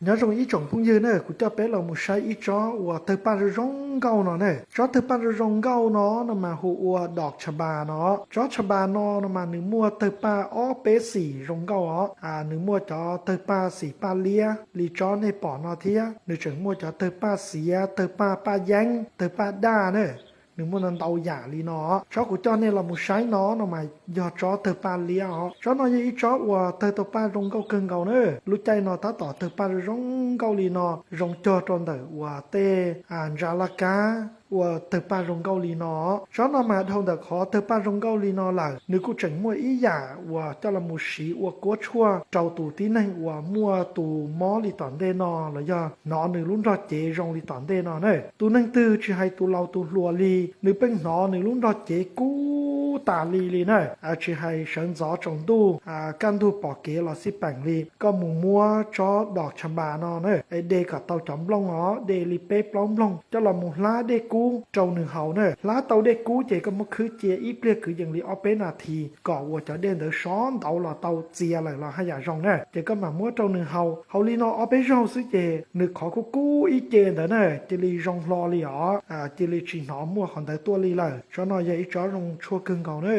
Nyob zoo ib tsoom phooj ywg na, kuv coj peb los mus saib ib tsob uas tawg paj zoo zoo nkauj no na. Tsob tawg paj zoo zoo nkauj no no mas hu ua dog chabas no. Tsob chabas no no mas nws muaj tawg paj ob peb xim zoo nkauj os. Nws muaj cov tawg paj xim paj liab li tsob nej pom no thiab nws tseem muaj cov tawg paj xiav, tawg paj paj yeeb, tawg paj daj na. Nws muaj ntau yam li no. Tsob kuv coj nej los mus saib no no mas yog tsob tawg paj liab os. Tsob no yog ib tsob uas tawg tau paj zoo nkauj kawg nkaus na. Lub caij no tab tom tawg paj zoo nkauj li no, zoo cog rau ntawm uas tej ntsa laj kab uas tawg paj zoo nkauj li no. Tsob no mas dhau ntawm qhov tawg paj zoo nkauj li no lawm, nws kuj tseem muaj ib yam uas coj los mus siv ua kuab tshuaj rau tus tib neeg uas muaj tus mob li tom ntej no los yog hnov nws lub nrog cev zoo li tom ntej no na. Tus neeg twg tsis hais tus laus tus hluas li, nws pheej hnov nws lub nrog cev kub tas li li na. Tsis hais sawv ntxov tsaus ntuj, kaj ntug pom kev los xij peem li, koj mus muab tsob dog chabas no na, de kom tau cov nplooj os, de li peb plaub nplooj coj los mus hlab dej kub rau nws haus na. Hlab tau dej kub ces koj muab khwb cia ib pliag kwv yees li ob peb nas this kom uas cov dej ntawd sov ntawd los tau txias lawm los haj yam zoo na. Ces koj mam muab rau nws haus, haus li no ob peb zaug xwb ces nws qhov kub kub ib ce ntawd na cia li zoo hlo li os, cia li tsis hnov muaj qhov ntawd tuaj li lawm. Tsob no yog ib tsob zoo tshuaj kawg nkaus na.